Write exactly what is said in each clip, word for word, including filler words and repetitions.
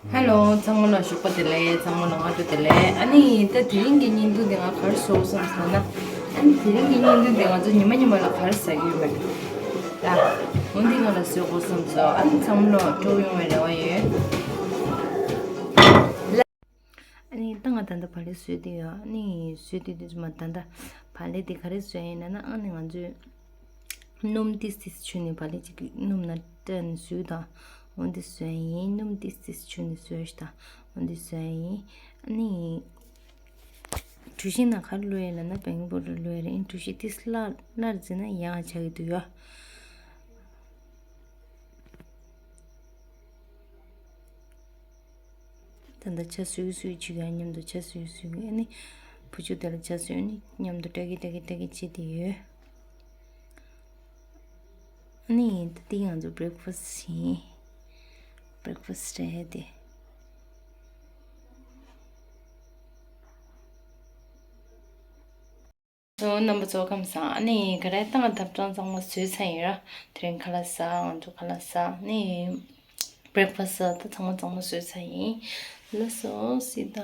ཧེ་ལོ། ཚང་མ་ལ་ཞོགས་པ་བདེ་ལེགས། ཚང་མ་ལ་སྔ་དྲོ་བདེ་ལེགས། ཨ་ནི་ད་དེ་རིང་གི་བརྙན་ཐུང་དེ་ང་ག་རེ་བཟོ་དགོས་བསམ་ཟེར་ན། ཨ་ནི་དེ་རིང་གི་བརྙན་ཐུང་དེ་ང་ཚོ་ཉི་མ་ཉི་མ་ལ་ག་རེ་ཟ་གི་ཡོད་མེད་ལ། འོ་འདི་ང་ལ་བཟོ་དགོས་བསམ་སོང་། ཨ་ནི་ཚང་མ་ལ་སྤྲོ་ཡོང་བའི་རེ་བ་ཡོད། ཨ་ནི་ད་ང་ད་ལྟ་བག་ལེབ་བཟོས་བསྡད་ཡོད། ཨ་ནི་བཟོས་བསྡད་དུས་ཙམ་པ་ད་ལྟ་བག་ལེབ་དེ་ག་རེ་བཟོས་ཡིན་ལབ་ན། ཨ་ནི་ང་ཚོས་སྣུམ་ཏིས་ཏིས་བྱུགས་ནས། བག་ལེབ་ཅིག་སྣུམ་ནང་བཀྲུས་ནས་བཟོས་དང་། འོ་འདི་བཟོས་ཡིན། སྣུམ་ཏིས་ཏིས་བྱུགས་ནས་བཟོས་ཤག་དང་། འོ་འདི་བཟོས་ཡིན། ཨ་ནི་གྲུ་བཞི་ནང་ག་རེ་བླུགས་ཡོད་ལབ་ན། བེང་པའུ་ཌར་བླུགས་ཡོད་རེད། གྲུ་བཞི་ཏིས་སླར་སླར་བརྫིས་ན་ཡང་ཆགས་ཀྱི་འདུག་ཡ། ད་ལྟ་ཆ་སུས་སུས་བྱེད་ཀྱི་ཡ། མཉམ་དུ་ཆ་སུས་སུས་ཀྱི། ཨ་ནི་བུ་ཆུང་དེ་ལ་ཆ་སུས། ཨ་ནི་མཉམ་དུ་ཀྲེ་ཀེ་ཀྲེ་ཀེ་ཀྲེ་ཀེ་བྱེད་བསྡད་ཡོད། ཨ་ནི་ད་ལྟ་ང་ཚོ་བྷི་རེག་ཕ་སི་ཊི་བྱེད། བྷི་རེག་ཕ་སི་ཊི་རེད་དེ། སོ་རྣམ་པ་ཚོ་ཁམས་བཟང་། ཨ་ནི་ག་རེ། ད་ང་ཐབ་ཚང་ཚང་མ་བཟོས་ཚར་ཡིན་ར། དེ་རིང་ཁ་ལག་ཟ། ང་ཚོ་ཁ་ལག་ཟ། ཨ་ནི་བྷི་རེག་ཕ་སི་ཊི་ད་ཚང་མ་ཚང་མ་བཟོས་ཚར་ཡིན། ལགས་སོ། སི་ད་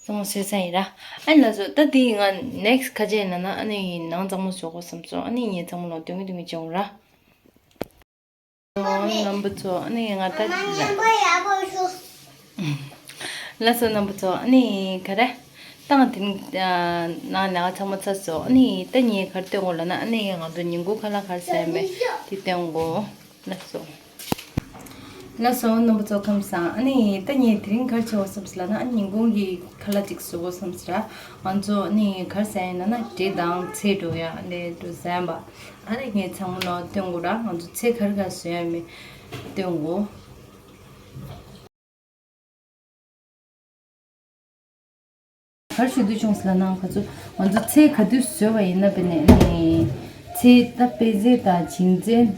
ཚང་མ་བཟོས་ཚར་ཡིན་ར། ཨ་ནི་ལགས་སོ། ད་དེ་ང་ནེག་སི་ཊི་ག་རེ་ཡིན་ལབ་ན། ཨ་ནི་ནང་ཚང་མ་བཟོ་དགོས་བསམ་སོང་། ཨ་ནི་ངས་ཚང་མ་ལ་སྟོན་གི་སྟོན་གི་བྱེད་འོང་ར། རྣམ་པ་ཚོ། ཨ་ནི་ང་ད་ལ། ལགས་སོ་རྣམ་པ་ཚོ། ཨ་ནི་ག་རེ། ད་ང་དེ་ནང་ནང་ཚང་མ་ཚར་སོང་། ཨ་ནི་ད་ངས་ག་རེ་སྟོན་དགོས་ལབ་ན། ཨ་ནི་ང་ཚོ་ཉིན་གུང་ཁ་ལག་ག་རེ་ཟ་ཡ་མེད་དེ་སྟོན་དགོས། ལགས་སོ། ལགས་སོ་རྣམ་པ་ཚོ་ཁམས་བཟང་། ཨ་ནི་ད་ངས་དེ་རིང་ག་རེ་བྱེད་དགོས་བསམ་སོང་ལབ་ན། ཨ་ནི་ཉིན་གུང་གི་ཁ་ལག་ཅིག་བཟོ་དགོས་བསམ་སོང་ར། ང་ཚོ་ཨ་ནི་ག་རེ་ཟ་ཡ་ཡིན་ལབ་ན། འབྲས་དང་ཚལ་འགྲོ་ཡ་ལས་འགྲོ་ཟ་ཡ་མ། ཨ་ནི་ངས་ཚང་མ་ལ་སྟོན་དགོས་ར། ང་ཚོ་ཚལ་ག་རེ་ག་རེ་བཟོ་ཡ་མེད་སྟོན་དགོས། ག་རེ་ཞུ་འདོད་བྱུང་ཟེར་ལབ་ན། ཁ་ཚོ་ང་ཚོ་ཚལ་ག་དུས་བཟོས་པ་ཡིན་ན། དཔེར་ན་ནི་ཚལ་ད་པད་ཚལ་དང་བྱིན་ཚལ།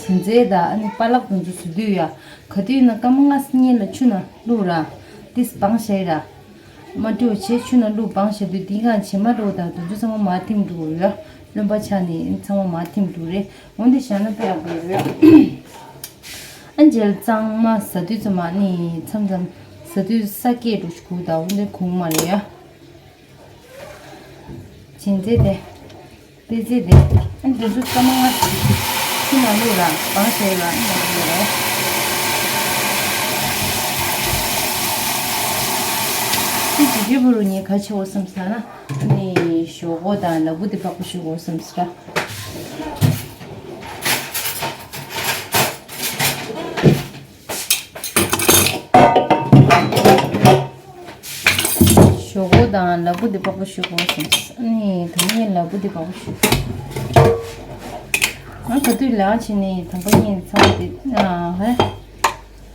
བྱིན་ཚལ་དང་ཨ་ནི་པ་ལགས་དེ་ཚོ་བཟོ་དུས་ཡ། ག་དུས་ཡིན་ན་སྐར་མ་ལྔ་སྔོན་ལ་ཆུ་ནང་བླུགས་ར། དེ་སྦངས་བཞག་ར། མ་འགྲོ་བྱས་ཆུ་ནང་བླུགས་སྦངས་བཞག་དུས། དེའི་སྒང་བྱེ་མ་རོ་དང་དེ་ཚོ་ཚང་མ་མར་ཐིམ་འགྲོ་གི་ཡོད། རློན་པ་ཆགས་ནས་ཚང་མ་མར་ཐིམ་འགྲོ་རེད། འོན་ཏེ་བཞག་ན་དཔེ་ཡག་པོ་ཡོད། ཨ་ནི་རྗེས་ལ་གཙང་མ་ཟ་དུས་ཙམ་པ་ནི་མཚམས་མཚམས་ཟ་དུས་ས་སྐྱེས་འགྲོ་ཞིག་གུ་དང་འོན་ཏེ་གུང་མ་རེད་ཡ། བྱིན་ཚལ་དེ། པད་ཚལ་དེ། ཨ་ནི་དེ་ཚོ་སྐར་མ་ལྔ་ཙམ་ཕྱི་ནང་བླུགས་ལ་སྦངས་བྱས་ལ། ཨ་ནི་ཡག་པོ་རེད། དེ་དེ་དུས་བུ་རུ་ངས་ག་རེ་བྱེད་དགོས་བསམ་ཟེར་ན། ཨ་ནི་ཞོག་ཁོག་དང་ལ་ཕུག་དེ་པགས་པ་བཤུ་དགོས་བསམ་ཟེར། ཞོག་ཁོག་དང་ལ་ཕུག་དེ་པགས་པ་བཤུ་དགོས་བསམ། ཨ་ནི་དང་པོ་ངས་ལ་ཕུག་དེ་པགས་པ་བཤུ། ང་ག་དུས་ལས་ཀ་བྱེད་ནས་དང་པོ་ངས་ཚང་མ་དེ་ཨ་ཧ་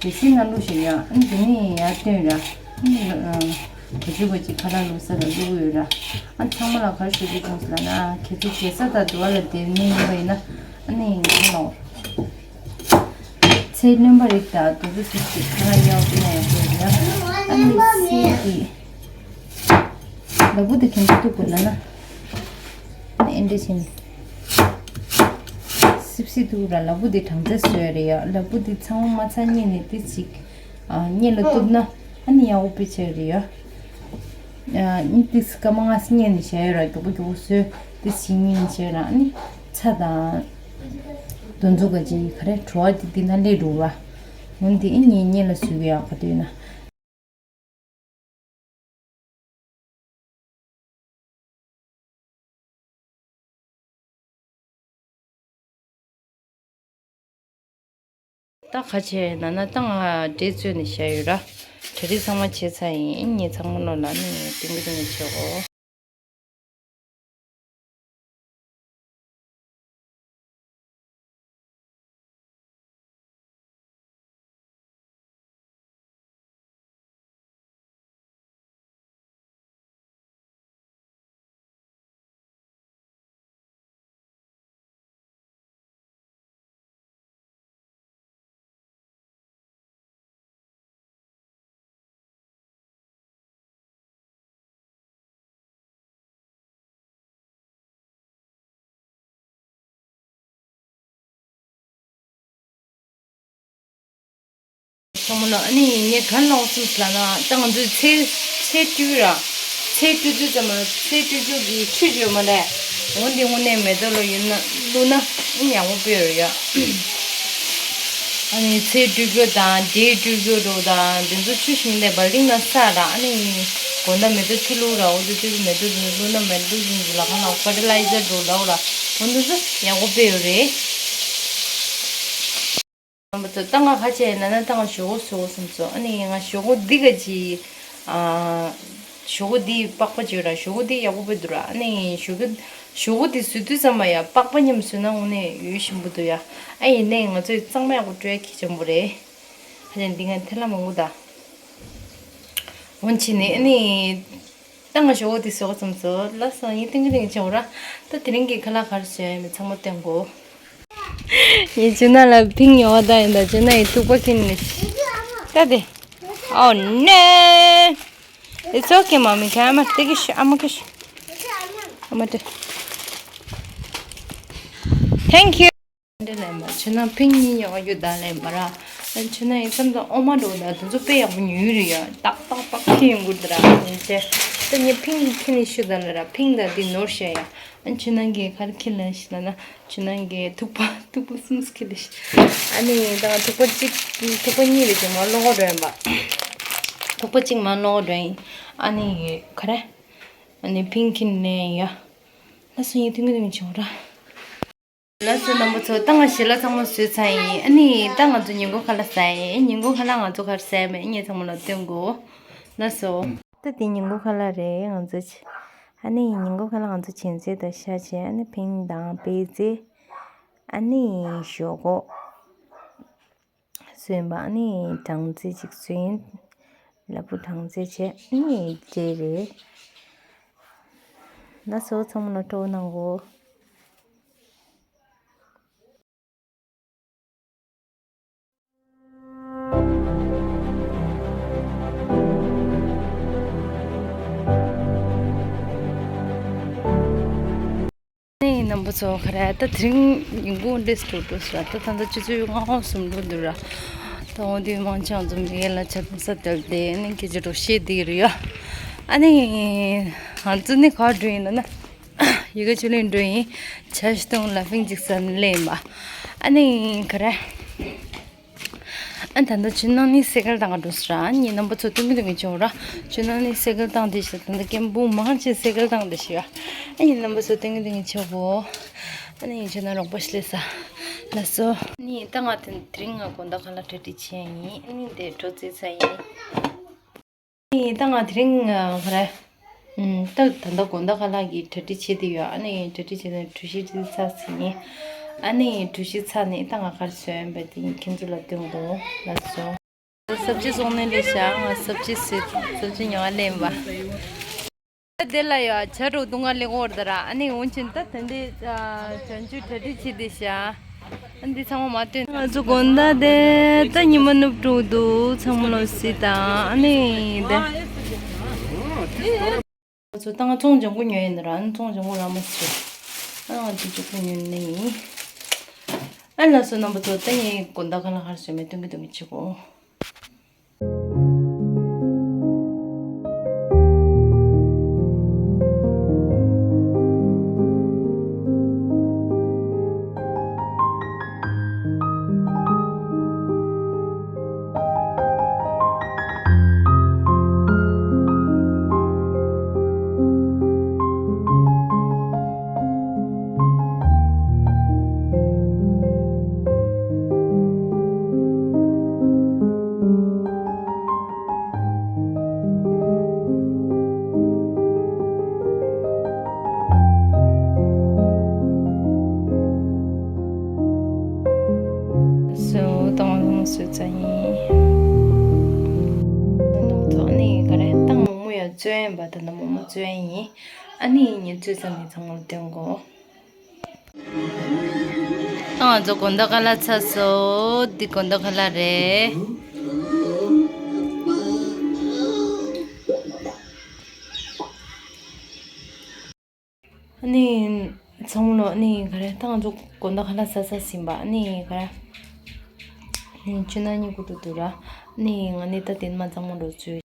རེ་སིང་ནང་བླུགས་བཞག་ཡ། ཨ་ནི་དེ་ནས་ཡར་བཏོན་ར། ཨ་ནི་ག་ཅི་ག་ཅི་ཁ་ལག་བླུགས་ས་ལ་བླུགས་ཡོད་ར། ཨ་ཚང་མ་ལ་ག་རེ་ཞུ་རྒྱུ་བྱུང་ཟེར་ལབ་ན། ཁྱེད་ཚོ་རྒྱལ་ས་དང་འདུ་བ་ལ་བསྡད་མཁན་ཡིན་པ་ཡིན་ན། ཨ་ནི་ང་ལ་ཚལ་རྣོན་པ་རིགས་དང་དེ་ཚོ་ཅིག་ཅིག་ཁ་ལག་ཉོ་དེ་ན་ཡག་པོ་ཡོད་ར། ཨ་ནི་སིང་གི་ལ་ཕུག་དེ་ག་འདྲ་བཏུག་དགོས་ལབ་ན། ཨ་ནི་འདི་བྱས་ནས་སིབ་སིབ་བཏུག་ར། ལ་ཕུག་དེ་གྲང་ཚད་བཟོས་རེད་ཡ། ལ་ཕུག་དེ་ཚང་མ་མ་ཚང་སྔོན་ནས་དེ་ཅིག་ཨ་སྔོན་ལ་བཏུག་ན་ཨ་ནི་ཡག་པོ་དཔེ་ཆ་རེད་ཡ། ཨ་ནི་དེ་སྐར་མ་ལྔ་སྔོན་ནས་བཞག་ཡོད་ར། མགྱོགས་པོ་མགྱོགས་པོ་བཟོས། དེ་ཕྱི་ཉིན་བྱས་ར། ཨ་ནི་ཚྭ་དང་དེ་ཚོ་ག་ཅི་ག་རེ་བྲོ་བ་དེ་དེ་ན་སླེབས་འགྲོ་བ། འོན་ཏེ་ཨ་ནི་སྔོན་ལ་བཟོས་གི་ཡ། ག་དུས་ན། ད་ག་བྱས་ན་ན། ད་ང་འབྲས་བཙོས་ནས་བཞག་ཡོད་ར། གྲ་སྒྲིག་ཚང་མ་བྱས་ཚར་ཡིན། ངས་ཚང་མ་ལོ་ལ་ནི་ཏིང་གི་ཏིང་གི་བྱེད་འོ། ཚང་མ་ལ་ཨ་ནི་ངས་ག་ལབ་སོང་ལབ་ན། ད་ང་ཚོས་ཚལ་ཚལ་སྤྲུལ་ར། ཚལ་སྤྲུལ་དུས་ཙམ་པ་ཚལ་སྤྲུལ་རྒྱུ་གི་ཆུ་ཡོད་མ་རེད། འོ་འདི་དངོས་གནས་མེ་ཏོག་ལ་ཡིན་ན་བླུགས་ན་ཨ་ནི་ཡག་པོ་དཔེ་ཡོད་རེད་ཡ། ཨ་ནི་ཚལ་སྤྲུལ་རྒྱུ་དང་འབྲས་སྤྲུལ་རྒྱུ་རུ་དང་དེ་ཚོ་ཆུ་ཞིམ་ལས་པ་གླིང་ན་ས་ར། ཨ་ནི་དགོང་དག་མེ་ཏོག་ཆུ་བླུགས་ར། འོ་དེ་དུས་མེ་ཏོག་དེ་ཚོ་བླུགས་ན་མེ་ཏོག་དེ་ཚོ་ལ་ཁ་ན་ཕར་ཊི་ལའི་ཛར་རུ་ལའོ་ར། འོ་འདི་ཚོ་ཡག་པོ་དཔེ་ཡོད་རེད། རྣམ་པ་ཚོ་ད་ང་ཁ་ཆེ་ན་ན་ད་ང་ཞོག་ཁོག་བཟོ་བསམ་སོང་། ཨ་ནི་ང་ཞོག་ཁོག་འདི་ག་ཅི། ཨ། ཞོག་ཁོག་འདི་པགས་པ་བྱོས་ར། ཞོག་ཁོག་འདི་ཡག་པོ་དཔེ་འདུག་ར། ཨ་ནི་ཞོག་ཁོག་ཞོག་ཁོག་འདི་བཟོ་དུས་ཙམ་པ་ཡ་པགས་པ་མཉམ་བཟོས་ན་དངོས་གནས་ཡོད་ཞིམ་པོ་འདུག་ཡ། ཨ་ཡིན་ནའི་ང་ཚོས་གཙང་མ་ཡག་པོ་སྤྲོད་ཡ་གལ་ཆེན་པོ་རེད། ཧ་ཅང་འདི་ང་ཐལ་ལ་མང་པོ་ད། འོན་ཆི་ནི་ཨ་ནི། ད་ང་ཞོག་ཁོག་དེ་བཟོ་ག་བསམ་སོང་། ལགས་སོ། ཡིན་ཏིང་ཀི་ཏིང་བྱེད་འོ་ར། ད་དེ་རིང་གི་ཁ་ལག་ག་རེ་བཟོས་ཡོད་མེད་ཚང་མ་སྟོན་གོ། ཡིན་ཇུ་ན་ལ་ཕིང་ཉོ་བ་ད་ཡིན་ད། ཇུ་ན་ཡི་ཐུག་པ་ཁྱེར་ནས། ད་དེ། Oh no! It's okay, mommy. Can I take it? I'm okay. I'm okay. Thank you. འདི་ལེན་པ་ཆུ་ནང་ཕིང་གཉིས་ཉོ་ག་རྒྱུ་ད་ལེན་པ་ར། ཨ་ཆུ་ནང་ཡིན་ཙམ་དང་ཨོ་མ་འགྲོ་ད་དེ་ཚོ་དཔེ་ཡག་པོ་ཉོས་རེད་ཡ། ཏག་ཏག་ཏག་ཁྱི་ཡོང་གི་འདུག་ར། ཡིན་ཚེ་ད་ངས་ཕིང་ཁྱི་ནས་ཤི་ད་ལ་ར། ཕིང་ད་འདི་ནོར་ཤ་ཡ། ཨ་ཆུ་ནང་གི་ག་རེ་ཁྱི་ལེན་ཤི་ལ་ན། ཆུ་ནང་གི་ཐུག་པ་ཐུག་པ་གསུམ་ཁྱི་ལེན་ཤི། ཨ་ནི་ད་ཐུག་པ་གཅིག་ཐུག་པ་གཉིས་རེད་ཀྱི་མ་ལོག་འགྲོ་ཡིན་པ། ཐུག་པ་གཅིག་མ་ལོག་འགྲོ་ཡིན། ཨ་ནི་ག་རེ། ཨ་ནི་ཕིང་ཁྱི་ལེན་ཡ། ལ་སུ་ཡིན་ཐུང་གི་ཐུང་གི་བྱུང་ར། ལགས་སོ་རྣམ་པ་ཚོ། ད་ང་ཞལ་ལག་ཚང་མ་བཟོས་ཚར་ཡིན། ཨ་ནི་ད་ང་ཚོ་ཉིན་གུང་ཁ་ལག་ཟ་ཡིན། ཉིན་གུང་ཁ་ལག་ང་ཚོ་ག་རེ་ཟ་ཡིན་མིན་ངས་ཚང་མ་ལ་སྟོན་གོ། ལགས་སོ། ད་དེ་ཉིན་གུང་ཁ་ལག་རེད་ང་ཚོ། ཨ་ནི་ཉིན་གུང་ཁ་ལག་ང་ཚོ་བྱིན་ཚེ་དང་ཤ་ཆེ། ཨ་ནི་ཕིང་དང་པེ་ཙེ། ཨ་ནི་ཞོག་ཁོག་སོན་པ། ཨ་ནི་སྦྲང་རྩི་གཅིག་སོན། ལ་ཕུག་སྦྲང་རྩི་བྱས། ཨ་ནི་འབྲས་རེད། ལགས་སོ། ཚང་མ་ལ་སྤྲོ་གནང་གོ། ནས་རྣམ་པ་ཚོ་ག་རེ། ད་དེ་རིང་ཉིན་གུང་འདྲེས་འགྲོ་འགྲོ་ཟེར་ར། ད་ད་ལྟ་ཆུ་ཚོད་ལྔ་པ་གསུམ་འགྲོ་འདུག་ར། ད་འོ་དེ་མང་ཆེ་ང་ཚོ་མི་ཡལ་ལ་ཆ་ཚང་ས་དེར་བསྡད། ཨ་ནི་སྐད་ཆ་འགྲོ་བཤད་བསྡད་ཀྱི་རེད་ཡ། ཨ་ནི་ང་ཚོ་ནི་ག་འགྲོ་ཡིན་ན་ན། ཡི་གེ་ཆུ་ལེན་འགྲོ་ཡིན། ཆ་ཞིག་གཏོང་ལ་ཕིང་ཅིག་ཟ་ནས་ལེན་པ། ཨ་ནི་ག་རེ། ཨ་ད་ལྟ་ཆུ་ནང་ནས་སེ་གལ་བཏང་ག་འགྲོ་ཟེར་ར། ཨ་ནི་རྣམ་པ་ཚོ་སྟོན་གི་སྟོན་གི་བྱུང་ར། ཆུ་ནང་ནས་སེ་གལ་བཏང་དེ་ཞིག་ད་ལྟ་སྐད་འབུ་མང་ཆེ་སེ་གལ་བཏང་དེ་ཞིག་ཡ། ཨ་ནི་རྣམ་པ་ཚོ་སྟོན་གི་སྟོན་གི་བྱུང་གོ། ཨ་ནི་ཆུ་ནང་རོགས་པ་ཞིག་ལས་ས། ལགས་སོ། ཨ་ནི་ད་ང་དེ་དེ་རིང་ང་དགོང་དག་ཁ་ལག་གྲ་སྒྲིག་བྱས་ཡིན། ཨ་ནི་དེ་དྲོ་རྩེད་ས་ཡིན། ཨ་ནི་ད་ང་དེ་རིང་ག་རེ། ཨུམ། ད་ད་ལྟ་དགོང་དག་ཁ་ལག་གི་གྲ་སྒྲིག་བྱེད་དེ་ཡོད། ཨ་ནི་གྲ་སྒྲིག་བྱས་ནས་གྲོ་ཞིབ་རྩེ་ཚར་ཟིན་ནས། ཨ་ནི་གྲོ་ཞིབ་ཚར་ནས་ད་ང་ག་རེ་བཟོས་ཡིན་པ་དེ་ཁྱེད་ཚོ་ལ་སྟོན་དགོས། ལགས་སོ། སབ་ཇི་བཙོང་ནས་ལས་བཞག་ང་སབ་ཇི་ཟེར་སབ་ཇི་ཉོ་བ་ལེན་པ། དེ་ལ་ཡ་ཇ་རུ་དུང་ང་ལེགས་འོར་ད་ར། ཨ་ནི་འོན་ཆེན་ད་དེ་འདི་ཇ་འཇུ་གྲ་སྒྲིག་བྱེད་དེ་བཞག་ཨ་འདི་ཚང་མ་མ་སྟོན། ང་ཚོ་དགོང་དག་དེ་ད་ཉི་མ་ནུབ་འགྲོ་འདུག་ཚང་མ་ལོ་སི་དང་ཨ་ནི་དེ། ང་ཚོ་ད་ང་ཙོང་ལྗང་ཁུ་ཉོས་ཡིན་ན་ར། ཨ་ནི་ཙོང་ལྗང་ཁུ་ར་མ་སི། ཨ་ང་ཚོ་ལྗང་ཁུ་ཉོས་ནི་ཡིན། ཨ་ལགས་སོ་རྣམ་པ་ཚོ། ད་ངས་དགོང་དག་ཁ་ལག་ག་རེ་བཟོས་མེད་སྟོན་གི་སྟོན་གི་བྱེད་གོ། སོ་དང་ལོངས་སུ་ཙ་ཡིན། ནོར་ཐོག་ནི་ག་རེ་བཏང་མོག་མོག་ཡ་བཙོས་ཡིན་པ། ད་ནི་མོག་མོག་བཙོས་ཡིན། ཨ་ནི་ངས་བཙོས་ཙམ་ནས་ཚང་མར་སྟོན་གོ། ང་ཚོ་དགོང་དག་ཁ་ལག་ཚར་སོང་། འདི་དགོང་དག་ཁ་ལག་རེད། ཨ་ནི་ཚང་མ་ལོ། ཨ་ནི་ག་རེ། ད་ང་ཚོ་དགོང་དག་ཁ་ལག་ཟ་ཟ་ཟིན་པ། ཨ་ནི་ག་རེ། ནི་ཆུ་ནང་ཉི་གུ་ཏུ་ཏུ་ར། ནི་ང་ནི་ད་དེན་མ་ཚང་མ་འགྲོ་ཚུལ།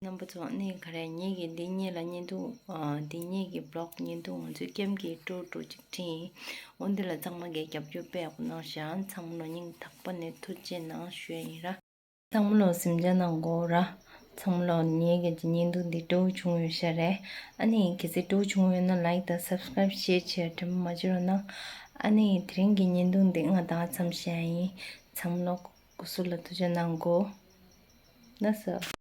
རྣམ་པ་ཚོ་ནི་ག་རེ་ངེད་ཀྱི་འདི་ཉེ་ལ་བརྙན་ཐུང་། ཨ། འདི་ཉེ་གི་བི་ལོག་བརྙན་ཐུང་ང་ཚོའི་ཀེམ་གྱི་ཀྲོ་ཀྲོ་ཅིག་ཁྲིད་ཡིན། འོ་འདི་ལ་ཚང་མ་གིས་རྒྱབ་སྐྱོར་དཔེ་ཡག་པོ་གནང་ཤག་ཚང་མ་ལོ་སྙིང་ཐག་པ་ནས་ཐུགས་རྗེ་གནང་ཞུ་ཡ་ཡིན་ར། ཚང་མ་ལོ་སེམས་ཅན་ནང་གོ་ར། ཚང་མ་ལོ་ངེད་ཀྱི་བརྙན་ཐུང་འདི་སྤྲོ་བོ་བྱུང་ཡོད་ཤག་རེད། ཨ་ནི་གལ་སྲིད་སྤྲོ་བོ་བྱུང་ཡོད་ན་ལའིག་དང་སབ་སི་ཀ་རེབ་ཤེར་བྱེད་དྲན་པ་མ་བརྗེད་རོགས་གནང་། ཨ་ནི་དེ་རིང་གི་བརྙན་ཐུང་འདི་ང་དང་མཚམས་བཞག་ཡིན། ཚང་མ་ལོ་སྐུ་གཟུགས་ལ་ཐུགས་རྗེ་གནང་གོ། ན་ས།